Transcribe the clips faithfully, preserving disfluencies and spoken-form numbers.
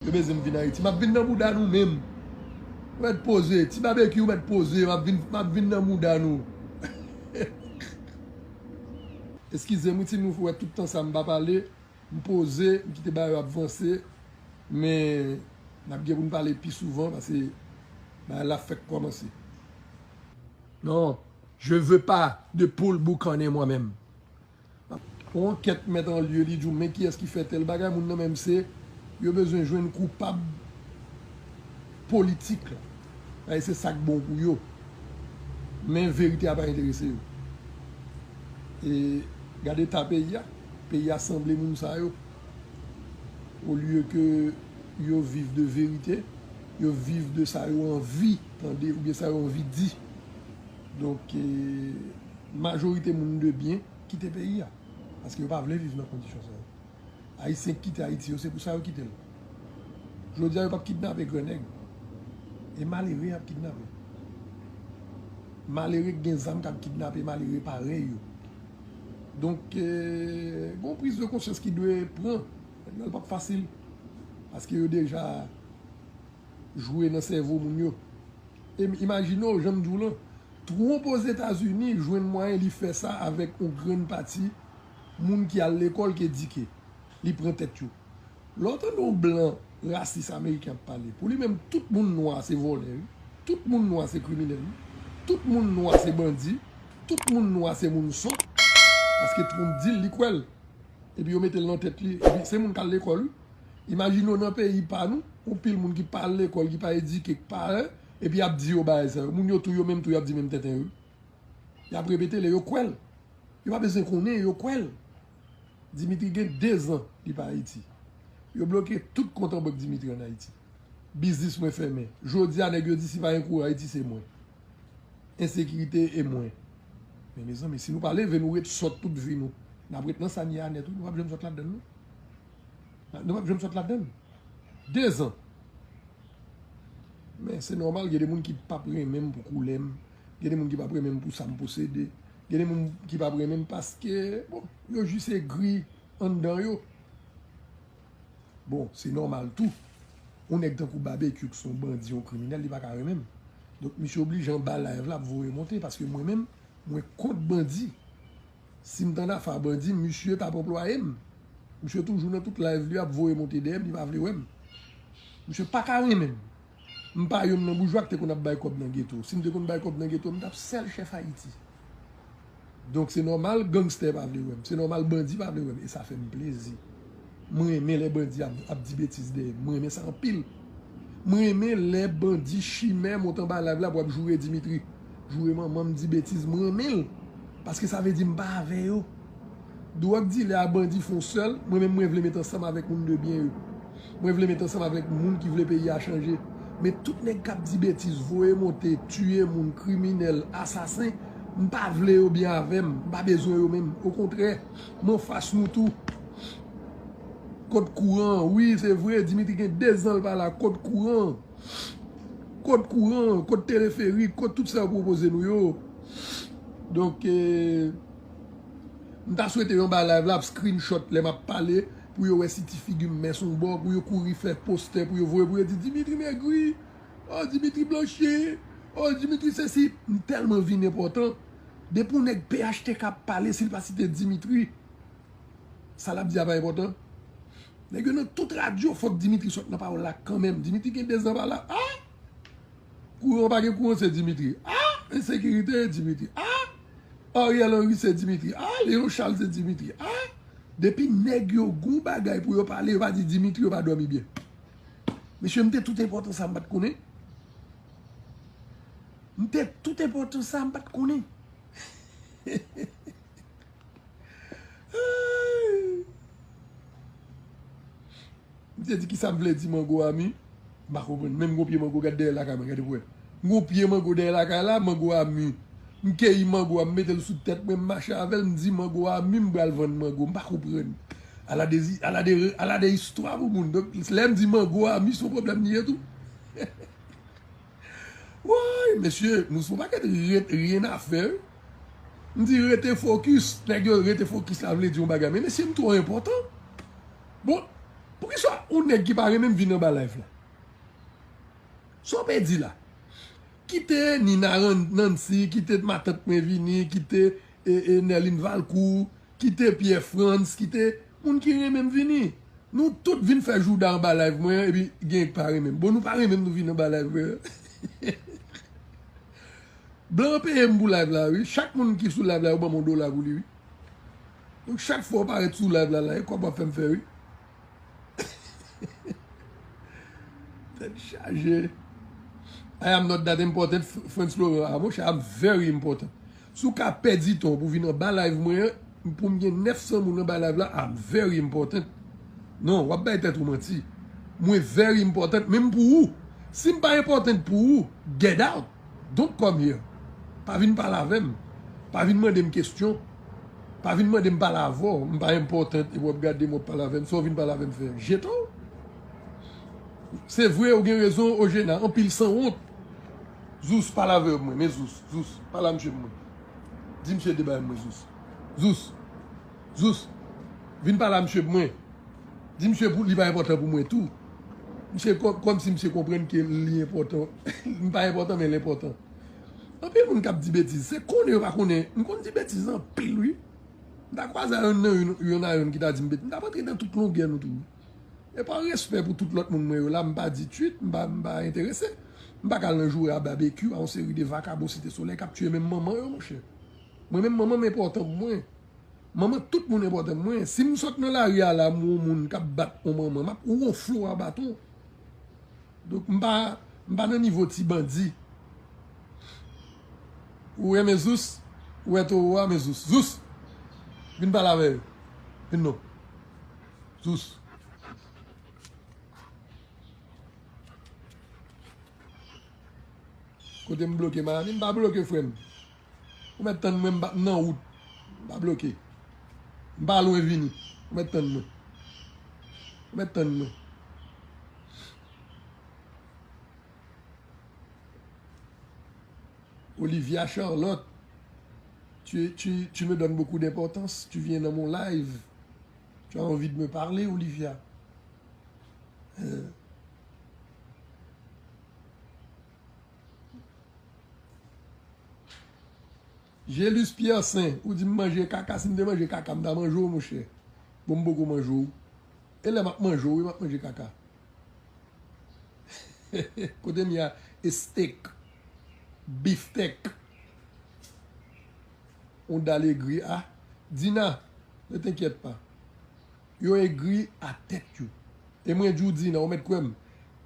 Yo bezwen m vin Ayiti. M ap vin nan bouda nou menm. Ou mèt poze. Ti Babekyou, ou mèt poze. M ap vin, m ap vin nan bouda nou. Eskize m wi, ti nou wè tout tan sa m pa pale. M poze, m kite bagay yo ap vanse. Men, n ap gen pou n pale pi souvan, paske bagay la fèk kòmanse. Non, je veux pas de poule boucaner moi-même. Yon ankèt mèt an lye, li di w, men kiyès ki fè tèl bagay, moun nan menm se, yo bezwen jwenn koupab politik la. Ay, se sa k bon pou yo. Men verite a pa enterese yo. E gade eta peyi a. Peyi a sanble moun sa yo. Olye ke yo viv de verite, yo viv de sa yo anvi tande oubyen sa yo anvi di. Donk, eh, majorite moun de byen kite peyi a. Paske yo pa vle viv nan kondisyon sa yo. Ayisyen k kite Ayiti yo, se pou sa yo kite l. Jodi a, yo p ap kidnape grannèg. E malere y ap kidnape. Malere k gen zam k ap kidnape malere parèy yo. Donk, eh, gon priz de konsyans ki dwe pran. Nèg yo, l p ap fasil. Paske yo deja jwe nan sèvo moun yo. E m, imajine w, jan m di w lan, Trump Ozetazini jwenn mwayen li fè sa avèk yon grenn pati moun ki al lekòl, ki edike. Li pran tèt yo. Lè w tande yon blan rasis ameriken ap pale, pou li menm, tout moun nwa se vòlè, wi. Tout moun nwa se kriminèl, wi. Tout moun nwa se bandi. Tout moun nwa se moun sòt. Paske Trump di l, li kwè l. Epi yo mete l nan tèt li. Epi se moun k al lekòl, wi. Imajine w nan peyi pa nou, yon pil moun ki pa al lekòl, ki pa edike, ki pa, en, epi y ap di yo bagay sa yo. Moun yo tou, yo menm tou, y ap di menm tenten yo, wi. Y ap repete l e yo kwè l. Yo pa bezwen konnen, yo kwè l. Dimitri gen dezan li pa Ayiti. Yo bloke tout kont an bank Dimitri ann Ayiti. Biznis mwen fèmen. Jodi a, nèg yo di si pa gen kouran Ayiti, se mwen. Ensekirite e mwen. Men mezanmi, si nou pa leve, nou ret sòt tout vi nou, n ap ret nan sa n ye a nèt, wi. Nou p ap janm sòt ladann, non. Nou p ap janm sòt ladann. Dezan. Men se nòmal, gen de moun ki p ap renmen m pou koulè m. Gen de moun ki p ap renmen m pou sa m posede. Gen de moun ki p ap renmen m paske, bon, yo jis egri anndan yo. Bon, se nòmal tou. Yon nèg tankou Babekyou ki se yon bandi, yon kriminèl, li pa ka renmen m. Donk, misye oblije anba live la ap voye monte, paske mwen menm, mwen kont bandi. Si m t ann afè a bandi, misye t ap anplwaye m. Misye toujou nan tout live li ap voye monte dèyè m, li pa vle wè m. Misye pa ka renmen m. M pa youn nan boujwa ki te konn ap bay kòb nan geto. Si m te konn bay kòb nan geto, m t ap sèl chèf Ayiti. Donk, se nòmal, gangstè pa vle wè m. Se nòmal, bandi pa vle wè m. E sa fè m plezi. Mwen renmen lè bandi ap, ap di betiz dèyè m. Mwen renmen sa anpil. Mwen renmen lè bandi chimè monte anba live la pou ap joure Dimitri. Joure manman m, di betiz, mwen renmen l. Paske sa vle di m pa avè yo. Dwòg dilè a bandi fè yon sèl, mwen menm mwen vle met ansanm avèk moun de byen yo. Mwen vle met ansanm avèk moun ki vle peyi a chanje. Men tout nèg k ap di betiz, voye monte, tiye moun, kriminèl, asasen, m pa vle yo byen avè m, m pa bezwen yo menm. Okontrè, m anfas nou tou. Kot kouran, wi, se vre, Dimitri gen dezan l pa la, kot kouran? Kot kouran, kot teleferik, kot tout sa yo pwopoze nou yo. Donk, eh, m ta swete yo anba live la ap screenshot lè m ap pale, pou yo wè si ti figi m mens yon bò, pou yo kouri fè postè, pou yo voye, pou yo di, Dimitri megri, oh, Dimitri blanchi, oh, Dimitri sesi. M tèlman vin enpòtan. Depi yon nèg P H T K ap pale, si l pa site Dimitri, sa l ap di a pa enpòtan. Nèg yo nan tout radyo, fòk Dimitri sot nan pawòl la kanmenm. Dimitri gen dezan pa la. Ah! Kouran pa gen kouran, se Dimitri. Ah! Ensekirite, Dimitri. Ah! Ariel Henry, se Dimitri. Ah! Léon Charles, se Dimitri. Ah! Depi nèg yo gon bagay pou yo pale, yo pa di Dimitri, yo pa dòmi byen. Mesye, m te tout enpòtan sa, m pa t konnen. M te tout enpòtan sa, m pa t konnen. M te di, kisa m vle di mango a mi? M pa konprann. Menm gon pye mango, gad dèyè lakay mwen, gade pou wè. Gon pye mango dèyè lakay la, mango a mi. M keyi mango a, m mete l sou tèt mwen, m mache avè l, m di mango a mi, m pral vann mango. M pa konprann. Ala de, ala de, ala de istwa pou moun. Donk, lè m di mango a mi, se yon pwoblèm li ye tou. Woy, mesye, nou se yon pakèt ret, rien à faire. M di rete fokis. Nèg yo rete fokis la vle di yon bagay. Men mesye, m twò enpòtan. Bon, Poukisa yon nèg ki pa renmen m vin anba live la? Sa w pe di la? Kite Nina Ran- Nancy, kite matant mwen vini, kite e, e Nerline Valcourt, kite Pierre Frantz, kite moun ki renmen m vini. Nou tout vin fè jouda anba live mwen, epi gen ki pa renmen m. Bon, nou pa renmen m, nou vin anba live mwen. Blan peye m pou live la, wi. Chak moun ki sou live la, yo ban m yon dola pou li, wi. Donk, chak fwa w parèt sou live la, la, e kòb w ap fè m fè, wi. Tèt chaje. I am not that important, F- Frantz Laurent. Ah, monchè, I'm very important. Si w ka pèdi tan w pou vin anba live mwen an, pou m gen nèf san moun anba live la, I'm very important. Non, w ap bay tèt ou manti. Mwen very important, menm pou ou. Si m pa important pou ou, get out. Don't come here. Pa vin pale avè m. Pa vin mande m kesyon. Pa vin mande m pale avè w. M pa important epi w ap gade m, w ap pale avè m. Sa w vin pale avè m fè? Jete w. Se vre, ou gen rezon, Ojena. Anpil sanwont. Zous, pale avè mwen. Men Zous, Zous, pale a misye pou mwen. Di misye de bagay mwen, Zous. Zous. Zous. Vin pale a misye pou mwen. Di misye pou li pa enpòtan pou mwen tou. Misye kò- kòmsi misye konprann ke li enpòtan. M pa enpòtan, men l enpòtan. Anpil moun k ap di betiz. Se konnen yo pa konnen. M konn di betiz anpil, wi. M ta kwaze a youn nan youn, youn a youn ki ta di m betiz. M t ap antre nan tout longè nou tou, wi. E pa respè pou tout lòt moun mwen yo la, m pa di twit, m pa, m pa enterese. M pa ka al nan joure a babekyou, a yon seri de vakabon Site Solèy k ap tiye menm manman yo, monchè. Mwen menm, manman m enpòtan pou mwen. Manman tout moun enpòtan pou mwen. Si m sot nan lari a la, m wè yon moun k ap bat yon manman, m ap wonfle w a baton. Donk, m pa, m pa nan nivo ti bandi. Ou renmen Zous? Ou wè towo a, men Zous. Zous! Vin pale avè yo. Vin non. Zous. Kote m bloke Miami? M pa bloke, frè m. Ou mèt tann mwen, m pa- m nan wout. M pa bloke. M pa lwen vini. Ou mèt tann mwen. Ou mèt tann mwen. Olivia Charlotte, tu, tu, tu me donnes beaucoup d'importance. Tu viens dans mon live. Tu as envie de me parler, Olivia. Euh. Jelus Pierre Saint, ou di m manje kaka, si m te manje kaka, m ta manje w, monchè. Bon, m poko manje w. E lè m ap manje w, wi, m ap manje kaka. Kote m ye a, e steak, beefsteak. On dal egri a. Dina, ne t'inquiète pas. Yo egri a tèt yo. E mwen di w, Dina, ou mèt kwè m.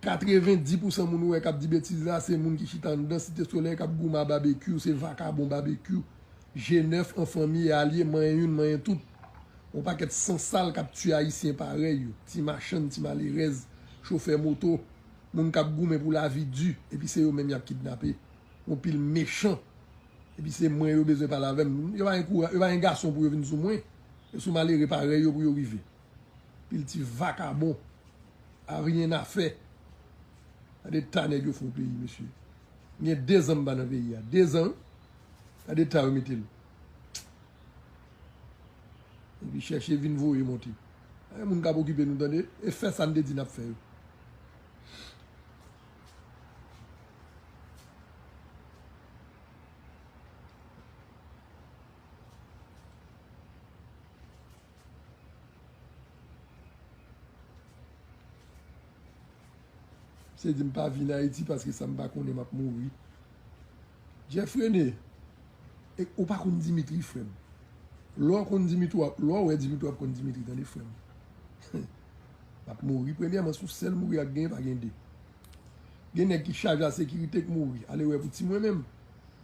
Katrevendi pousan moun ou wè k ap di betiz la, se moun ki chita anndan Site Solèy, k ap goumen a babekyou, se vakabon babekyou. G nèf an fanmi e alye, manyen youn, manyen tout. Yon pakèt sansal k ap tiye Ayisyen parèy yo. Ti machann, ti malerèz, chofè moto, moun k ap goumen pou lavi di, epi se yo menm y ap kidnape. Yon pil mechan. Epi se mwen yo bezwen pale avè m. Yo pa gen koura-, yo pa gen gason pou yo vin sou mwen. Yo sou malere parèy yo pou yo rive. Pil ti vakabon. A rien à faire. Gade ta nèg yo fè yon peyi, mesye. Gen dezan m pa nan peyi a. Dezan, wi. Gade ta yo mete l. Epi chèche vin voye monte. Ay, moun k ap okipe nou, tande. E fè sa n te di n ap fè yo. Se di m pa vin Ayiti paske sa m pa konnen m ap mouri. Jeff René, e, ou pa konn Dimitri, frè m. Lè w konn Dimitri, w ap, lè w wè Dimitri, w ap konn Dimitri, tande, frè m. M ap mouri, premyèman, sou sèl mouri ak gen, pa gen de. Gen nèg ki chaje a sekirite k mouri. Ale wè pou ti mwen menm.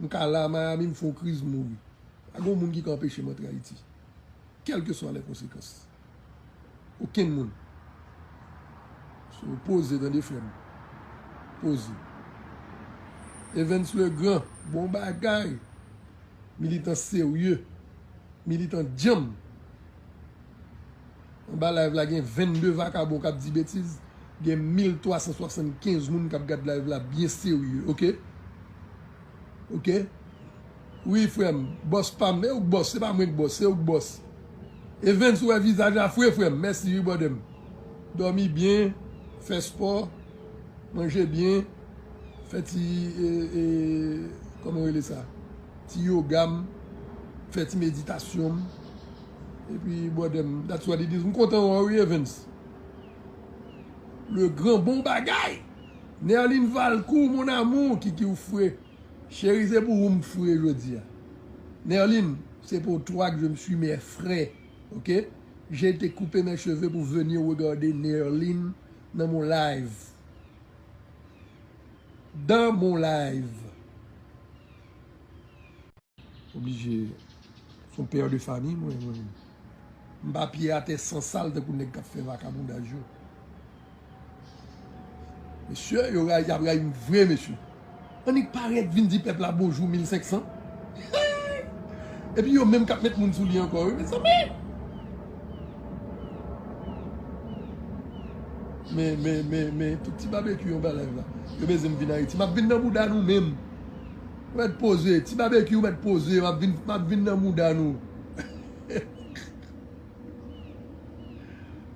M ka la Miami, m fè yon kriz, m mouri. Pa gen moun ki ka anpeche m antre Ayiti. Kèlkeswa lè konsekans. Okenn moun. So, poze, tande, frè m. Poze. Evens Legrand, bon bagay. Militan serye. Militan djanm. Anba live la gen vennde vakabon k ap di betiz. Gen mil twa san swasannkenz moun k ap gad live la byen serye, oke? Oke? Wi, frè m. Bòs pa m. E ou k bòs. Se pa mwen k bòs. Se ou k bòs. Evens, ou wè vizaj la fre, frè m. Mèsi, wi, brother m. Dòmi byen, fè spò, manje byen, fè ti, e, e, kòman yo rele sa? Ti yoga m, fè ti meditasyon m. Epi, brother m, that's what it is. M kontan wè w wi, Evans. Le gran bon bagay. Nerline Valcourt, mon amour, Kiki ou fre. Cheri, se pou ou m fre jodi a. Nerline, c'est pour toi que je me suis mis frais, ok? J'ai été couper mes cheveux pour venir regarder Nerline dans mon live. Dans mon live. Oblije. Se yon pè de fanmi, mwen, mwen. M pa pye atè san sal tankou nèg k ap fè vakabondaj yo. Mesye, yo ray, y ap ray m vre, mesye. Annik parèt vin di pèp la bonjou mil senk san. Epi yo menm k ap met moun sou li ankò, wi, mezanmi. Men, men, men, men, tout ti babekyou yon bagay la. Yo bezwen m vin Ayiti. M ap vin nan bouda nou menm. Ou mèt poze. Ti babekyou, ou mèt poze. M ap vin, m ap vin nan bouda nou.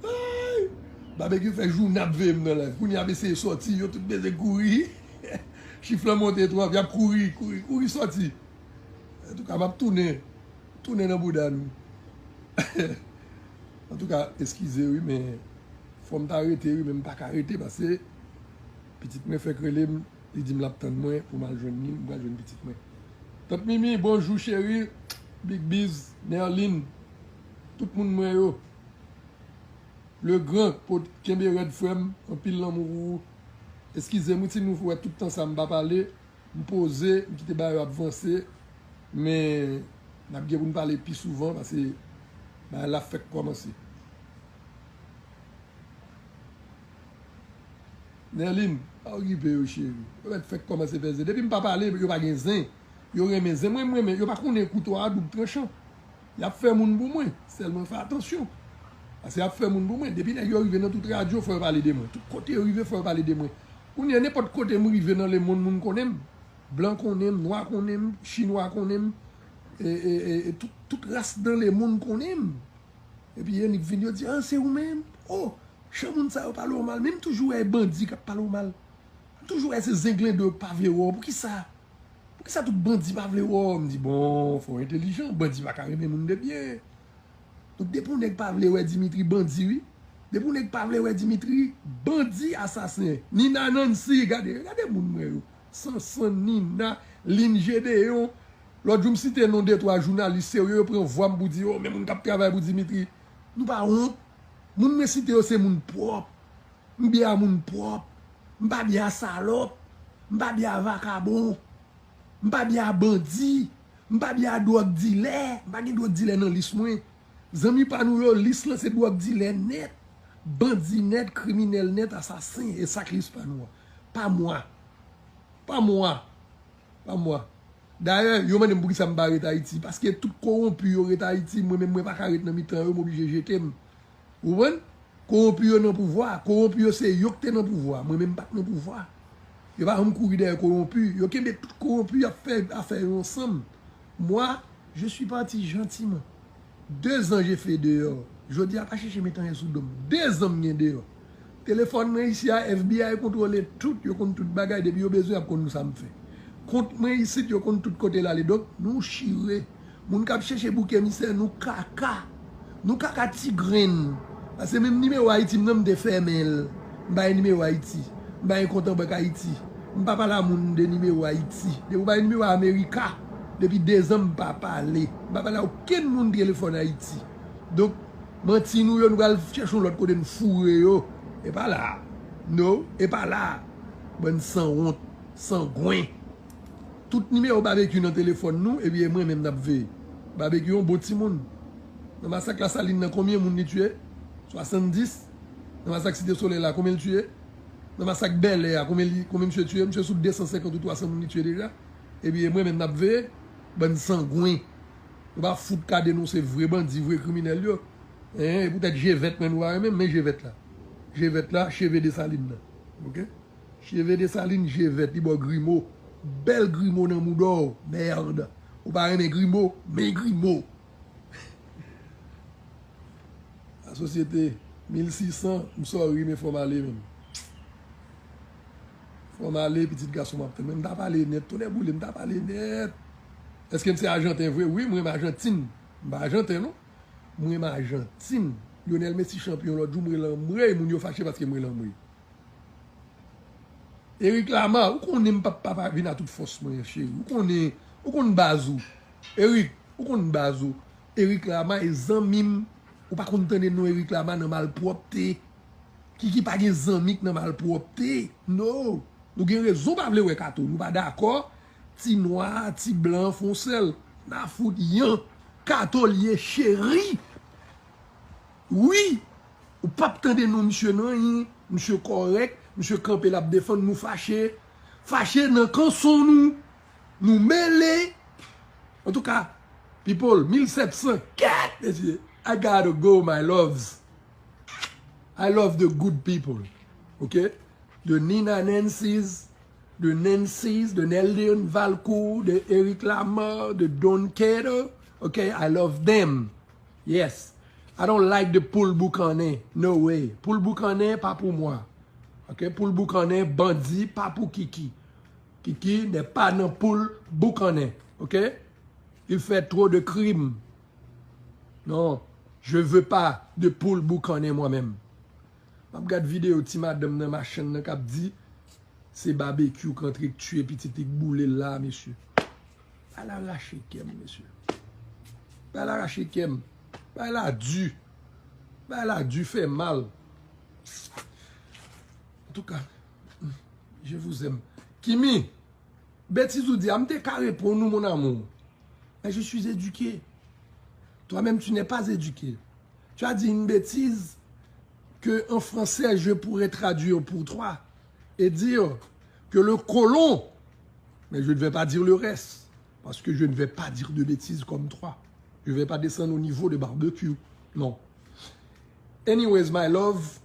Ay! Babekyou fè jounen ap veye m nan live. Kounye a m eseye sòti, yo tout bezwen kouri. Chif lan monte twòp, y ap kouri, kouri, kouri sòti. Antouka, m ap tounen. Tounen nan bouda nou. Antouka, eskize wi, men fò m ta rete wi, men m pa ka rete paske pitit mwen fèk rele m, li di m l ap tann mwen pou m al jwenn li, m pral jwenn pitit mwen. Tant Mimi, bonjou cheri, Big Biz, Nerline, tout moun mwen yo. Le Grand, pot kenbe rèd frè m, anpil lanmou pou ou. Eskize m wi si nou wè tout tan sa m pa pale, m poze, m kite bagay yo ap vanse, men n ap gen pou n pale pi souvan paske bagay la fèk kòmanse. Nerline, pa okipe yo cheri. Yo mèt fèk kòmanse fè zen. Depi m pa pale, yo pa gen zen. Yo renmen zen. Mwen, m renmen. Yo pa konnen kouto a doub tranchan. Y ap fè moun pou mwen. Sèlman fè atansyon. Paske y ap fè moun pou mwen. Depi nèg yo rive nan tout radyo, fò yo pale de mwen. Tout kote yo rive, fò yo pale de mwen. Kounye a, nenpòt kote m rive nan lemonn, moun konnen m. Blan konnen m, nwa konnen m, chinwa konnen m. E, e, e, e tout, tout ras nan lemonn konnen m. Epi yo nik vin, yo di, ah, se ou menm? Oh, jan moun sa yo pale w mal. Men m toujou wè bandi k ap pale w mal. M toujou wè se zenglendo yo k pa vle wè w. Poukisa? Poukisa tout bandi pa vle wè w? M di, bon, fò w entelijan. Bandi pa ka renmen moun de byen. Donk, depi yon nèg pa vle wè Dimitri, bandi, wi. Depi yon nèg pa vle wè Dimitri, bandi, asasen. Nina Nancy, gade, gade moun mwen yo. Sanson, Nina, Lin Gedeon. Lòt jou, m site non de twa jounalis serye, yo pran vwa m pou di, oh, men moun k ap travay pou Dimitri. Nou pa wont. Moun mwen site yo se moun pwòp. M byen a moun pwòp. M pa byen a salòp. M pa byen a vakabon. M pa byen a bandi. M pa byen a dwòg dilè. M pa gen dwòg dilè nan lis mwen. Zanmi pa nou yo, lis lan se dwòg dilè nèt, bandi nèt, kriminèl nèt, asasen. E sa k lis pa nou an. Pa mwa. Pa mwa. Pa mwa. Dayè, yo mande m poukisa m pa ret Ayiti. Paske tout kowonpi yo ret Ayiti, mwen menm mwen pa ka ret nan mitan yo, m oblije jete m. Ou konprann? Kowonpi yo nan pouvwa, kowonpi yo se yo k te nan pouvwa, mwen menm m pa t nan pouvwa. Yo pa janm kouri dèyè kowonpi, yo kenbe tout kowonpi, y ap fè afè yo ansanm. Mwa, je suis parti gentiment. Dezan je fè deyò. Jodi a pa chèche met anyen sou do m. Dezan m gen deyò. Telefòn mwen isi a, F B I kontwole tout, yo konn tout bagay, depi yo bezwen y ap konn sa m fè. Kont mwen isit, yo konn tout kote l ale. Donk, nou chire. Moun k ap chèche bouk emisè, nou kaka. Nou kaka ti grenn. Paske menm nimewo Ayiti m nan, m te fèmen l. M pa gen nimewo Ayiti. M pa gen kont an bank Ayiti. M pa pale a moun de nimewo Ayiti. Depi w pa gen nimewo Amerika, depi dezan m pa pale. M pa pale a okenn moun telefòn Ayiti. Donk, manti nou yo, nou pral chèche yon lòt kote n foure yo. E pa la. No, e pa la. Bann sanwont, sangwen. Tout nimewo Babekyou nan telefòn nou, epi e mwen menm n ap veye. Babekyou yon bon timoun. Nan masak Lasalin nan, konbyen moun li tiye? Swasanndis. Nan masak Site Solèy la, konbyen l tiye? Nan masak Bèlè a, konbyen li, konbyen misye tiye? Misye sou de san senkant ou twa san moun li tiye deja. Epi e mwen menm n ap veye. Bann sangwen. Nou pa fout ka denonse vre bandi, vre kriminèl yo. Hein, e poutèt je vèt mwen nou pa renmen, men je vèt la. Je vèt la, cheve Desalin nan. Ok? Cheve Desalin, je vèt, li ba w grimo. Bèl grimo nan mouda w, merde. Ou pa renmen grimo, men grimo. Lasosyete, Mil sis san, m sorry, men fò m ale menm. Fò m ale, pitit gason m ap tann. Men m t ap ale nèt, tonnè boule, m t ap ale nèt. Èske m se Ajanten vre? Wi, m renmen Ajantin. M pa Ajanten, non. M renmen Ajantin. Lionel Messi chanpyon lòt jou, m rele anmwey, moun yo fache paske m rele anmwey. Eric Lamar, ou konnen m p ap pa vin a tout fòs mwen, cheri. Ou konnen, ou konn baz ou. Eric, ou konn baz ou. Eric Lamar e zanmi m. Ou pa konn tande non Eric Lamar nan malpwòpte. Kiki pa gen zanmi k nan malpwòpte. No. Nou gen rezon pa vle wè Kato. Nou pa dakò. Ti nwa, ti blan, fè yon sèl. N a fout yan. Kato l ye cheri. Wi. Ou p ap tande non misye nan anyen. Misye kòrèk. Misye kanpe l ap defann. Nou fache. Fache nan kanson nou. Nou mele. Antouka, people, mil sèt san, kèt, mesye. I gotta go, my loves. I love the good people. Okay? The Nina Nancy's, the Nancy's, the Nelden Valcourt, the Eric Lamar, the Don Kato. Okay? I love them. Yes. I don't like the poul boukannen. No way. Poul boukannen pa pou mwen. Okay? Poul boukannen, bandi, pa pou Kiki. Kiki n'est pas nan poul boukannen. Okay? Il fait trop de crimes. Non, je veux pas de poul boukannen mwen menm. M ap gad videyo ti madanm nan machann nan k ap di se Babekyou k antre k tiye pitit li k boule l la, mesye. Bagay la rache kè m, mesye. Bagay la rache kè m. Bagay la di. Bagay la di, fè mal. Antouka, je vous aime. Kimi, betiz ou di a, m te ka reponn ou, mon amour. Mais je suis éduqué. Toi-même, tu n'es pas éduqué. Tu as dit une bêtise que en français, je pourrais traduire pour toi et dire que le colon, mais je ne vais pas dire le reste, parce que je ne vais pas dire de bêtises comme toi. Je vais pas descendre au niveau de Barbecue. Non. Anyways, my love,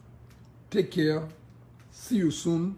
take care. See you soon.